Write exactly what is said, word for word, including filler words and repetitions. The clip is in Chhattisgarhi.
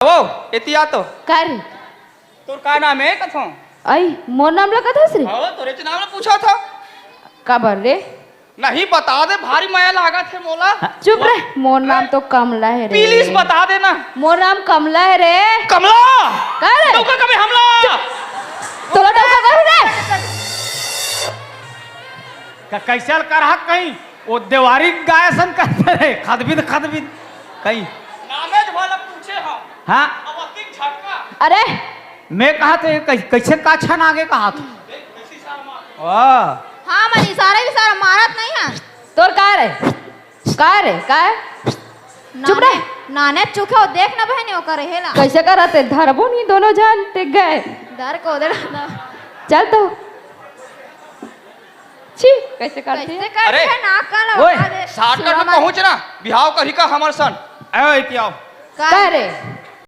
ओ, एती आ तो। का रे? तोर का नाम हे कथों? अई, मोर नाम ला कथस रे? हाँ, तोरे च नाम ला पूछा था। काबर रे? नहीं, बता दे, भारी मया लागत हे मोला। चुप रे, मोर नाम तो कमला हे रे। Please बता दे ना। मोर नाम कमला हे रे। कमला? का रे? डौका कभी हमला। तोला डौका कहूँ रे? क-, कइसे करहा कहीं? ओ देवारी गाय असन करथे रे, खदबिद, खदबिद कहीं। नामे वाला पूछे हम। हाँ। अब अतिक झटका। अरे। मैं कहा थे, कै-, कइसे का छन आगे कहा थे? देख, कइसे इशारा मार। वाह। हाँ, मन इशारा विशारा मारत नहीं है। तोर का रे? का रे? का? चुप रह। नाने, नाने चुखे हो, देख ना बहनी, ओकर हेला। कइसे करत हे? धरबो नहीं दोनों झन, ते गए। डर को दे रहा। चल तो। छी, कइसे करथे? कइसे करथे? अरे, नाक कान ओए, लगा दे। Shortcut में पहुंच ना, बिहाव करही का हमर सन। आयो, एती आओ। का? का रे?